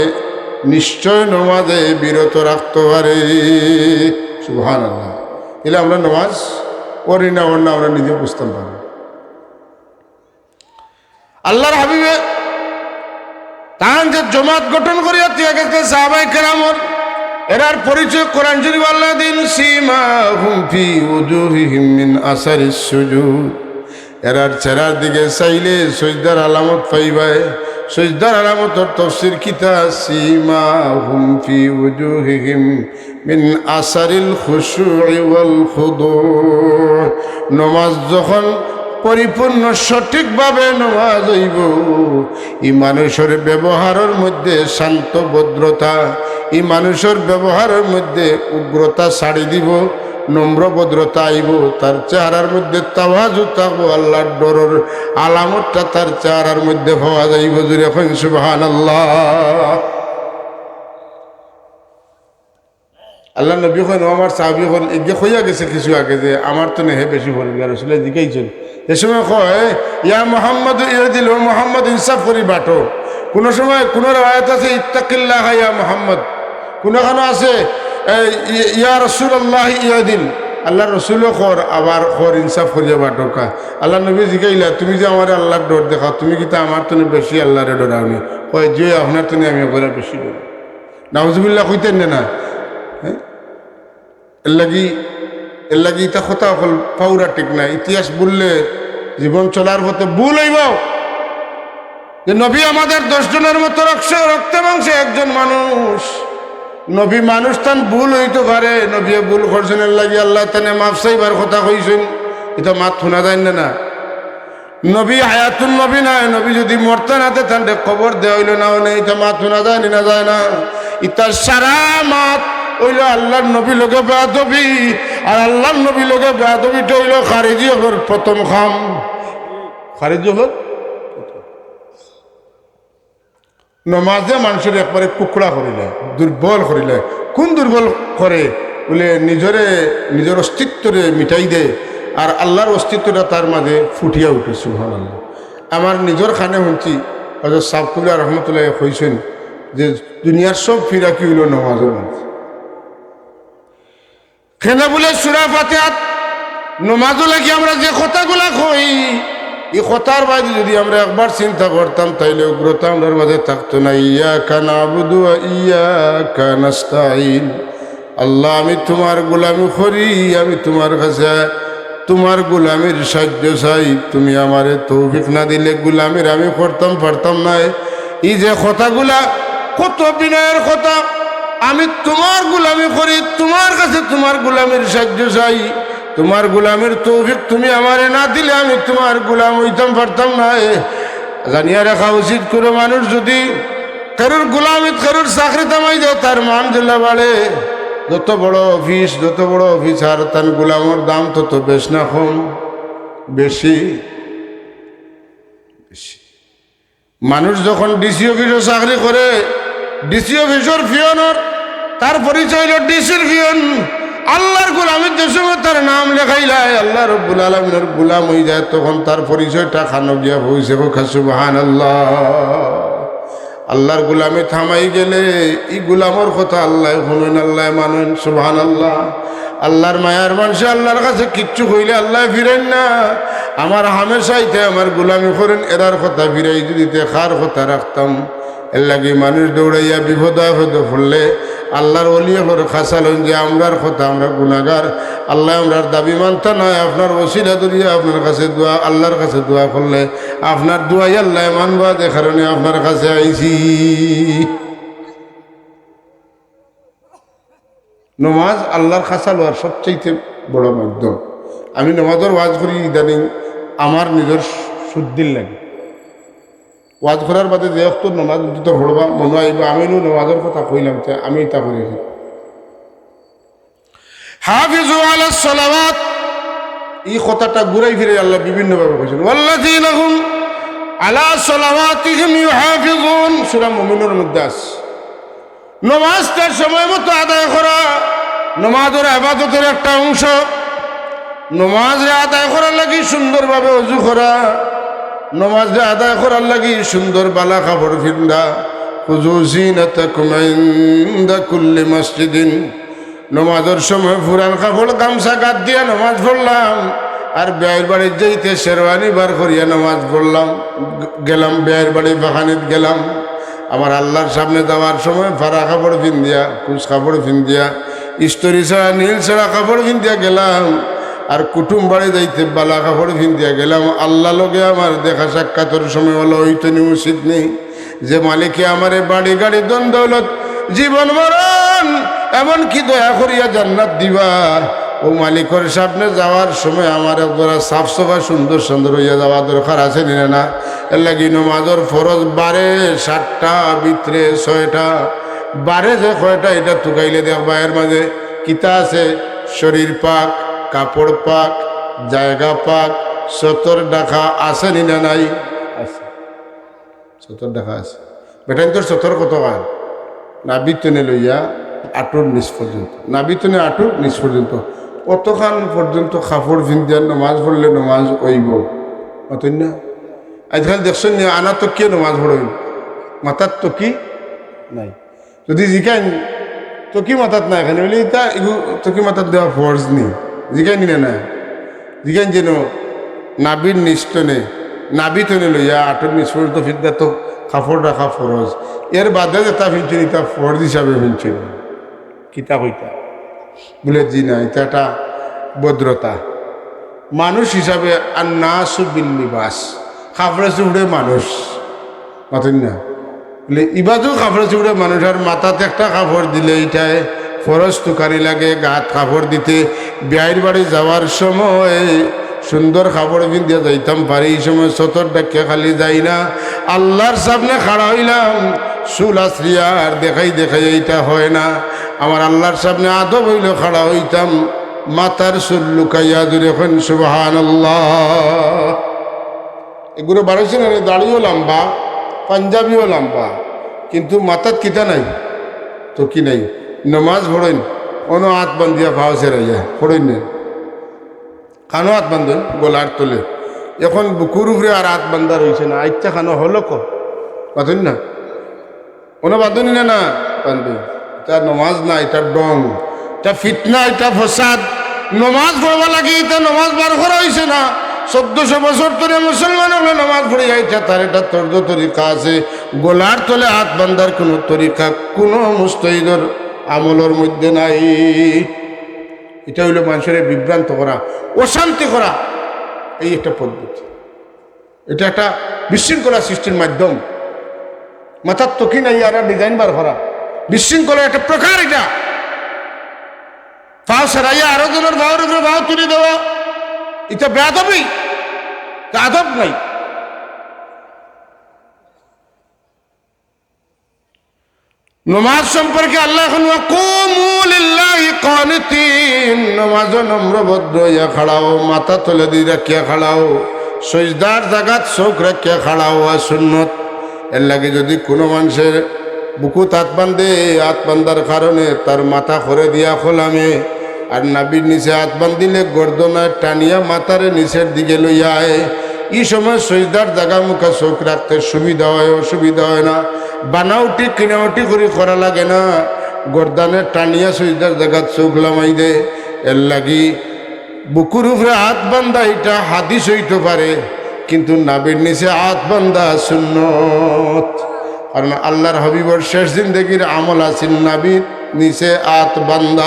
নিশ্চয় নমাজে বিরত রাখতো পারে। সুবহানাল্লাহ। ইলা আমরা নমাজ পড়ি না, অর না আমরা নিজে বুঝতাম পারি। আল্লাহর হাবিবে তান যে জমাত গঠন করিয়া দিয়া গেছে সাহাবায়ে কেরামর, এরার পরিচয় কোরআন শরীফো আল্লায় দেইন, سيماهم في وجوههم من أثر السجود। এরার চেহারার দিকে চাইলে সইজদার আলামত পাইবায়। সইজদার আলামতর তফসির কিতা? سيماهم في وجوههم من أثر الخشوع والخضوع। নমাজ যখন পরিপূর্ণ সঠিকভাবে নমাজ অইবো। ই মানুষর ব্যবহারর মধ্যে শান্ত ভদ্রতা, ই মানুষর ব্যবহারর মধ্যে উগ্রতা ছাড়ি দিবো, নম্র ভদ্রতা আইবো, তার চেহারার মধ্যে তাওয়াজু থাকবো, আল্লার ডরর আলামতটা তার চেহারার মধ্যে পাওয়া যাইবো। জোরে কইন সুবহানাল্লাহ। আল্লার নবী কইন, ও আমার সাহাবী অকল, এগিয়ে কইয়া গেছে কিছু আগে যে আমার তনে হে বেশি পড়িল গিয়া। রসুলে জিকাইছইন, যে সময় কয়, "ইয়া মুহাম্মদ ইদিল, ও মুহাম্মদ ইনসাফ করি বাটো।" কোনো সময় কোনো রেওয়ায়েত আছে, "ইত্তাকিল্লাহ ইয়া মুহাম্মদ।" কোনোখানো আছে, এই, "ই-, ইয়া রাসূলুল্লাহ ইদিল।" আল্লার রসুলও কর, আবার কর, "ইনসাফ করিয়া বাটোকা।" আল্লার নবী জিকাইলা, "তুমি যে আমারে আল্লার ডর দেখাও, তুমি কিতা আমার তনে বেশি আল্লারে ডরাওনি?" কয়, "জি, আপনার তনে আমি অগুরে বেশি ডরাই।" নাউজুবিল্লাহ কইতেন না, না? হ্যাঁ? এর লাগি, এর লাগি ইতা কথা অকল পাউরা ঠিক না। ইতিহাস বুললে জীবন চলার পথে ভুল অইবো। যে নবী আমাদের দশ জনর মতো রক্ত, রক্তে মাংসে একজন মানুষ। নবী মানুষ, তান ভুল অইতো পারে। নবীয়ে ভুল করছইন, এর লাগি আল্লায় তানে মাফ চাইবার কথা কইছইন। ইতা মাত হুনা যায় না, না? নবী হায়াতুন নবী নায়, নবী যুদি মরতা নাতে তানরে কবর দেওয়া অইলো না, অনে ইতা মাত হুনা যায় নি, না যায় না? ইতা সারা মাত অইলো আল্লার নবী লগে বেয়াদবি, আর আল্লার নবী লগে বেয়াদবিটা অইলো খারিজি অকলর প্রথম কাম। খারিজি অকলর নমাজে মানষরে একবারে কুকড়া করিলায়, দুর্বল করিলায়। কুন দুর্বল করে? বুলে নিজরে, নিজর অস্তিত্বরে মিটাই দেয়, আর আল্লার অস্তিত্বটা তার মাঝে ফুটিয়া উঠে। সুবহানাল্লাহ। আমার নিজর কানে হুনছি, হজরত সাব কিবলা রহমতুল্লাহ কইছইন যে দুনিয়ার সব ফিরাকি অইলো নমাজর মাঝে। কেনে বুলে সূরা ফাতিহাত নমাজো লাগি আমরা যে কথাগুলা কই, ই কথার বাদে যুদি আমরা একবার চিন্তা করতাম, তাইলে উগ্রতা আমরার মাঝে থাকতো না। ইয়াকা না'বুদু ওয়া ইয়াকা নাস্তাইন। আল্লাহ, আমি তুমার গোলামি করি, আমি তুমার কাছে তুমার গোলামির সাহায্য চাই, তুমি আমারে তৌফিক না দিলে গোলামির আমি করতাম পারতাম নায়। ই যে কথাগুলা, কত বিনয়ের কথা, আমি তুমার গোলামি করি, তুমার কাছে তুমার গোলামির সাহায্য চাই, তুমার গোলামির তৌফিক তুমি আমারে না দিলে আমি তুমার গোলাম অইতাম পারতাম নায়। জানিয়া রাখা উচিত, কুনু মানুষ যুদি কেউর গোলামিত, কেউর চাকরিত হামাই যায়, তার মান যেলা বাড়ে। যত বড় অফিস, যত বড় অফিসার, তান গোলামর দাম তত বেশ না কম? বেশি, বেশি। মানুষ যখন ডিসি অফিসো চাকরি করে, ডিসি অফিসর পিয়নর, তার পরিচয় অইলো ডিসির পিয়ন। আল্লার গোলামিত যে সময় তার নাম লেখাইলায়, আল্লাহ রব্বুল আলামিনর গোলাম অইযায়, তখন তার পরিচয়টা কানো গিয়া পৌঁছে। কউক্কা সুবহানাল্লাহ। আল্লার গোলামিত হামাই গেলে ই গোলামর কথা আল্লায় হুনইন, আল্লায় মানইন। সুবহানাল্লাহ। আল্লার মায়ার মানষে আল্লার কাছে কিচ্ছু কইলে আল্লায় ফিরাইন না। আমার হামেশা ইতে আমার গোলামি করইন, এরার কথা ফিরাই দিতে কার কথা রাখতাম? এর লাগি মানুষ দৌড়াইয়া বিপদ আপদো পড়লে আল্লার ওলি অকলর কাছে লইন যে আমরার কথা, আমরা গুনাগার, আল্লায় আমরার দাবি মানতা নায়, আপনার ওসিলা ধরিয়া আপনার কাছে দোয়া, আল্লার কাছে দোয়া করলে আপনার দোয়াই আল্লায় মানবা, যে কারণে আপনার কাছে আইছি। নমাজ আল্লার কাছে লওয়ার সবচাইতে বড় মাধ্যম। আমি নমাজর ওয়াজ করি ইদানিং আমার নিজর শুদ্ধির লাগি। ওয়াজ করার বাদে যে অক্ত নমাজ অন্তত পড়বা, মনো আইবা, আমি নু নমাজর কথা কইলাম, তে আমি ইতা করি। হাফিজু আলা সালাওয়াত, ই কথাটা ঘুরাই ফিরাই আল্লায় বিভিন্নভাবে কইছইন। ওয়াল্লাযীনা হুম আলা সালাওয়াতিহিম ইউহাফিজুন, সূরা মুমিনুর মধ্যে আছে। নমাজটা সময় মতো আদায় করা, নমাজর ইবাদতর একটা অংশ। নমাজরে আদায় করার লাগি সুন্দরভাবে অজু করা, নমাজরে আদায় করার লাগি সুন্দর বালা কাপড় পিন্দা। খুযু যিনাতাকুম ইনদা কুল্লি মসজিদিন। নমাজর সময় পুরান কাপড় গামছা গাত দিয়া নমাজ পড়লাম, আর বিয়ার বাড়িত যাইতে শেরওয়ানি বার করিয়া নমাজ পড়লাম, গ-, গেলাম বিয়ার বাড়ি বাখানিত গেলাম। আমার আল্লার সামনে যাওয়ার সময় ফাড়া কাপড় পিন্দিয়া, কুচ কাপড় পিন্দিয়া, ইস্তরি ছাড়া, নীল ছাড়া কাপড় পিন্দিয়া গেলাম। আর কুটুম বাড়ি যাইতে বালা কাপড় পিন্দিয়া গেলাম। আল্লার লগে আমার দেখা সাক্ষাতর সময় অলা অইতো নি, উচিত নি? যে মালিকে আমারে বাড়ি গাড়ি ধন দৌলত জীবন মরণ এমনকি দয়া করিয়া জান্নাত দিবা, অউ মালিকর সামনে যাওয়ার সময় আমার একজরা সাফ সাফা সুন্দর সুন্দর অইয়া যাওয়া দরকার আছে নি না? এরলাগি নমাজর ফরজ বারে সাতটা, ভিতরে ছয়টা। বারে যে কয়টা, ইটা তুকাইলে দেখবা এর মাঝে কিতা আছে? শরীর পাক, কাপড় পাক, জাগা পাক, সতর ঢাকা আছে নি না নাই? আছে। সতর ঢাকা আছে। বেটাইন্তর সতর কতখান? নাভি তনে লইয়া আটুর নিচ পর্যন্ত, নাভি তনে আটুর নিচ পর্যন্ত। অতখান পর্যন্ত কাপড় পিন্দিয়া নমাজ পড়লে নমাজ অইবো? অতই না? আইজকাল দেখছইন নি, আনা তকিয়ে নমাজ পড়ইন, মাথাত তকি নাই। যদি জিকাইন, তকি মাথাত নাই কেনে? বলে, "ইতা ইগু তকি মাথাত দেওয়া ফরজ নি?" জিকাইন নি না? জিকাইন যেন নাভির নিচ তনে, নাভি তনে লইয়া আটুর নিচ পর্যন্ত ফিদ্দা তো কাপড় রাখা ফরজ। এর বাদে যেটা ফিনছইন, ইটা ফরজ হিসাবে ফিনছইন। কিতা কইতা? বলে, "জি না, ইটা একটা ভদ্রতা।" মানুষ হিসাবে আর না সুবিল লিবাস, কাপড়ে চুপড়ে মানুষ, মাতইন না? বলে, ইবাদু কাপড়ে চুপড়ে মানুষ, আর মাথাত একটা কাপড় দিলে ইটায় ফরজ তুকানি লাগে, গাত কাপড় দিতে। বিয়াইর বাড়ি যাওয়ার সময় সুন্দর কাপড় পিন্দিয়া যাইতাম পারি, ই সময় সতর ঢাকিয়া খালি যাই না। আল্লার সামনে খাড়া অইলাম, চুল আছড়িয়া আর দেখাই দেখাই ইটা হয় না। আমার আল্লার সামনে আদব অইলো খাড়া অইতাম, মাথার চুল লুকাইয়া। জুরে কইন সুবহানাল্লাহ। এগুলো বাড়াইছে না রে, দাড়িও লম্বা, পাঞ্জাবিও লম্বা, কিন্তু মাথাত কিতা নাই, তকি নাই। নমাজ পড়ইন, অনো আত বান্দিয়া পাও ছেড়াইয়া পড়ইন না। কানো আত বান্ধইন, গলার তলে। এখন বুকুর উপরে আর আত বান্দা রইছে না, আইচ্ছা কানো হলো ক, মাতইন না? অনো বান্ধইন না, না বান্ধইন। ইটা নমাজ না, ইটা ঢং, ইটা ফিতনা, ইটা ফসাদ। নমাজ পড়বার লাগি ইটা নমাজ বার করা অইছে না। চৌদ্দশো বছর ধরে মুসলমান অকলে নমাজ পড়ি আইতা, তার একটা তর্জ তরিকা আছে। গলার তলে আত বান্দার কুনু তরিকা কুনু মুস্তাহিদর আমলর মধ্যে নাই। ইটা অইলো মানষরে বিভ্রান্ত করা, অশান্তি করা, এই একটা পদ্ধতি। ইটা একটা বিশৃঙ্খলা সৃষ্টির মাধ্যম। মাথাত তকি নাই, আর ডিজাইন বার করা, বিশৃঙ্খলা একটা প্রকার ইটা। পাও ছেড়াইয়া আরো জনর পাওর উপরে পাও তুলি দেওয়া, ইটা বেয়াদবি, ইটা আদব নাই। নমাজ সম্পর্কে আল্লায় কইন, "ওয়া কুমু লিল্লাহি কানিতিন", নমাজো নম্রভদ্র অইয়া খাড়াও, মাথা তলেদি রাখিয়া খাড়াও, সইজদার জাগাত চউখ রাখিয়া খাড়াও, আর সুন্নত। এরলাগি যুদি কুনু মানষে বুকুত আত বান্ধে, আত বান্ধার কারণে তার মাথা খরে দিয়া খোলামে, আর নাভির নিচে আত বান্ধিলে গর্দনায় টানিয়া মাথারে নিচের দিকে লইয়া আয়। ই সময় সইজদার জাগা মুখা চউখ রাখতে সুবিধা অয়, অসুবিধা অয় না। বানাউটি কিনাউটি করি করা লাগে না, গর্দানে টানিয়া সইজদার জাগাত চউখ লামাই দে। এরলাগি বুকুর উপরে আত বান্ধা ইটা হাদিস অইতো পারে, কিন্তু নাভির নিচে আত বান্ধা সুন্নত। কারণ আল্লার হাবিবর শেষ জিন্দেগির আমল আছিল নাভির নিচে আত বান্ধা।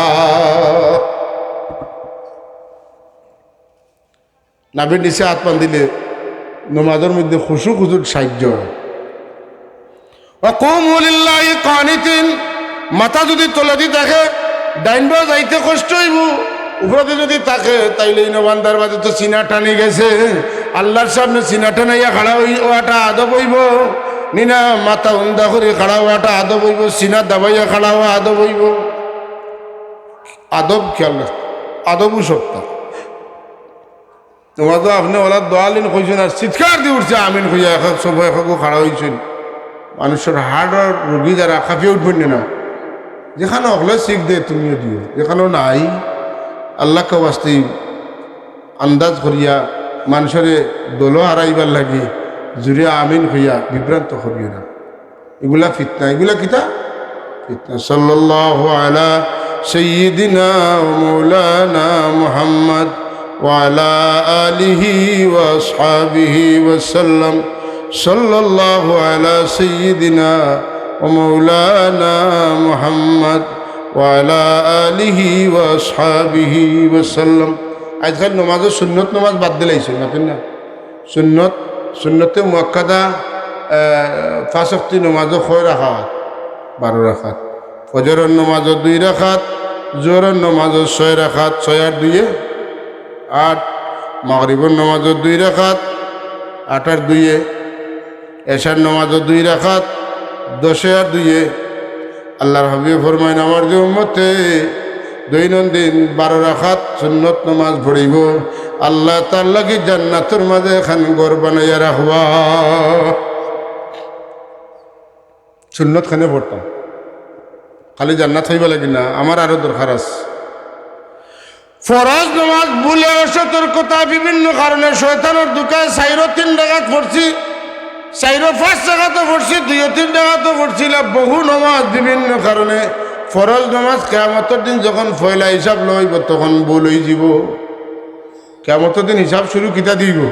নাভির নিচে আত বান্ধিলে নমাজর মধ্যে খুশু খুজুর সাহায্য অয়। "ওয়া কুমু লিল্লাহি কানিতিন", মাথা যুদি তলেদি থাকে, ডাইন বাও যাইতে কষ্ট অইবো, উপরেদি যুদি থাকে, তাইলে ইনো বান্ধার বাদে তো সিনা টানি গেছে, আল্লার সামনে সিনা টানাইয়া খাড়া অই-, অওয়াটা আদব অইবো, নি না মাথা উন্দা করি খাড়া অওয়াটা আদব অইবো, সিনা দাবাইয়া খাড়া অওয়া আদব অইবো। আদব খেয়াল রাখ, আদবও সত্তা। নমাজো আপনে ওয়ালা দোয়ালিন কইছইন আর চিৎকার দি উঠছে আমিন কইয়া, এক এক সফে এক এক খাড়া অইছইন। মানষর হার্টর রুগী যারা কাঁপিয়া উঠবো না। যেখানো অকলে শিখ দে তুমিও দিও, যেখানো নাই আল্লাহকে ওয়াস্তে আন্দাজ করিয়া মানষরে দলো হারাইবার লাগি জুরে আমিন কইয়া বিভ্রান্ত করিও না। ইগুলা ফিতনা, ইগুলা কিতা? ফিতনা। সাল্লাল্লাহু আলা সাইয়্যিদিনা ওয়া মাওলানা মুহাম্মদ ওয়া আলা আলিহি ওয়া আসহাবিহি ওয়া সাল্লাম। সাল্লাল্লাহু আলা সাইয়্যিদিনা ওয়া মাওলানা মুহাম্মদ ওয়া আলা আলিহি ওয়া আসহাবিহি ওয়া সাল্লাম। আইজকাল নমাজো সুন্নত নমাজ বাদ দিলাইছে, মাতইন না? সুন্নত, সুন্নতে মুআক্কাদা, আহ, পাঁচ ওয়াক্তি নমাজো কয় রাকাত? বারো রাকাত। ফজরর নমাজো দুই রাকাত, জোহরর নমাজও ছয় রাকাত, ছয় আর দুইয়ে আট। মাগরিবর নমাজও দুই রাকাত, আট আর দুইয়ে। এশার নমাজও দুই রাকাত, দশে আর দুইয়ে। আল্লাহর হাবিবে ফরমাইন, আমার যে উম্মতে দৈনন্দিন বারো রাকাত সুন্নত নমাজ পড়িবো, আল্লায় তার লাগি জান্নাতর মাঝে এখান ঘর বানাইয়া রাখবা। সুন্নত খানে পড়তাম, খালি জান্নাত পাইবার লাগি না, আমার আরো দরকার আছে। ফরজ নমাজ ভুলে অসতর্কতা বিভিন্ন কারণে শয়তানর ধোকায় চাইরো তিন রাকাত পড়ছি, চাইরো পাঁচ রাকাতও পড়ছি, দুইও তিন রাকাতও পড়ছি, ইলা বহু নমাজ বিভিন্ন কারণে। ফরজ নমাজ কিয়ামতর দিন যখন পয়লা হিসাব লইবো তখন ভুল অইযিবো। কিয়ামতর দিন হিসাব শুরু কিতা দি অইবো?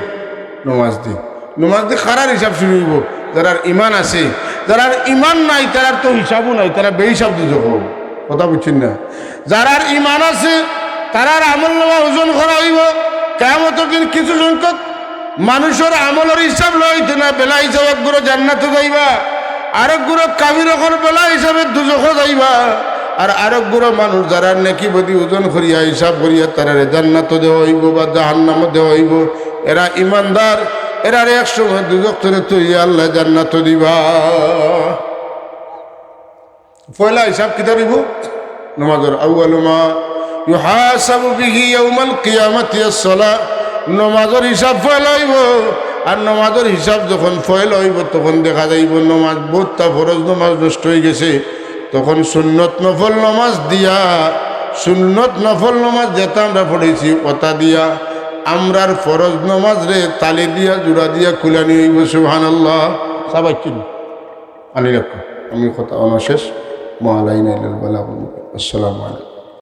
নমাজ দি। নমাজ দি কারার হিসাব শুরু অইবো? যারার ইমান আছে। যারার ইমান নাই, তারার তো হিসাবও নাই, তারা বেহিসাব দুজখো। কথা বুঝছইন না? যারার ইমান আছে, তারার আমলনামা ওজন করা অইবো। কিয়ামতর দিন কিছু সংখ্যক মানুষর আমলর হিসাব লইতো না, বেলা হিসাব একগুরু জান্নাতো যাইবা, আরকগুরু কাফির অকল বেলা হিসাবে দুজখো যাইবা, আর আরকগুরু মানুষ যারার নেকি বদি ওজন করিয়া হিসাব করিয়া তারারে জান্নাতো দেওয়া অইবো বা জাহান্নামো দেওয়া অইবো। এরা ইমানদার, এরারে এক সময় দুজখ তনে তুলিয়া আল্লায় জান্নাতো দিবা। পয়লা হিসাব কিতা অইবো? নমাজর। আউয়ালু মা ইউহাসাবু বিহি ইয়াউমাল কিয়ামাতি আসসালাহ। নমাজর হিসাব পয়লা অইবো। আর নমাজর হিসাব যখন পয়লা অইবো, তখন দেখা যাইবো নমাজ, বউততা ফরজ নমাজ নষ্ট অইগেছে। তখন সুন্নত নফল নমাজ দিয়া, সুন্নত নফল নমাজ যেতা আমরা পড়ছি, ওতা দিয়া আমরার ফরজ নমাজরে তালি দিয়া, জোড়া দিয়া কুলানি অইবো। সুবহানাল্লাহ। সাবাইকিন। আনি রাখো, আমি কথা অনশেষ। মা আলাইনা ইল্লাল বালাগুল মুবিন। আসসালামু আলাইকুম।